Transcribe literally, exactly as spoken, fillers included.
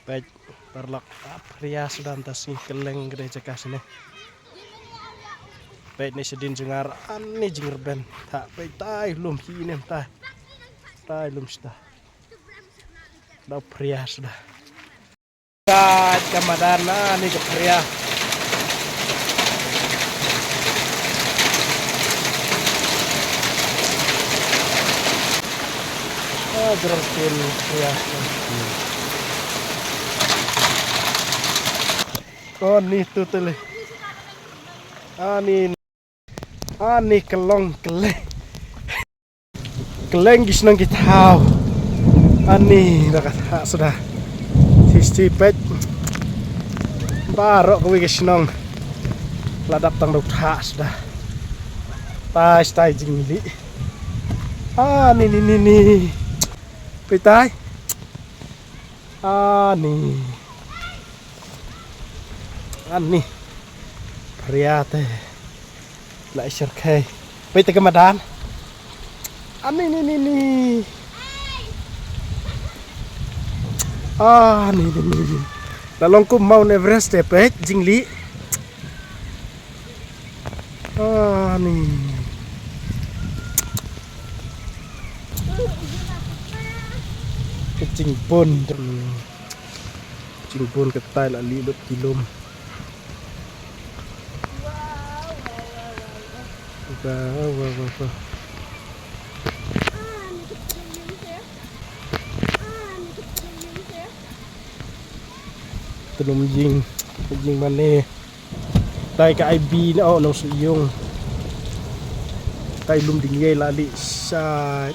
Peit, paralok, ah, phria suda mynta sngi, kylleng kane ka jaka shane. Peit ne shadien jong nga, ani jingrben. Tha, peit tai lum hi ne mynta. Tai lum shata. Da phria suda. Ka, ka madan, ani ka phria. Ah, jrong kin phria. Ani tu tele. Ani, ani ka long kle. Kylleng ki shnong ki thaw. Ani da ka thah suda. Thisti peit. Baroh kawei ka shnong la dap tang da u thah suda. Tai, tai jinglih. Ani, ni, ni, ni. Peit tai. Ani. Ani. Phria te. La i syrkhei. Peit te ka madan. Ani, ni, ni, ni. Ani, ni, ni, ni. La long kum Mount Everest te, peit jinglih. Ani. Ka jingbun. Jingbun katai la lih lut ki lum. Wow, wow, wow, wow. Wow, wow, wow, wow. Tnum jing, jing mane. Tai ka ai bi na, oh, nong su yung. Tai lum ding ye la li sai.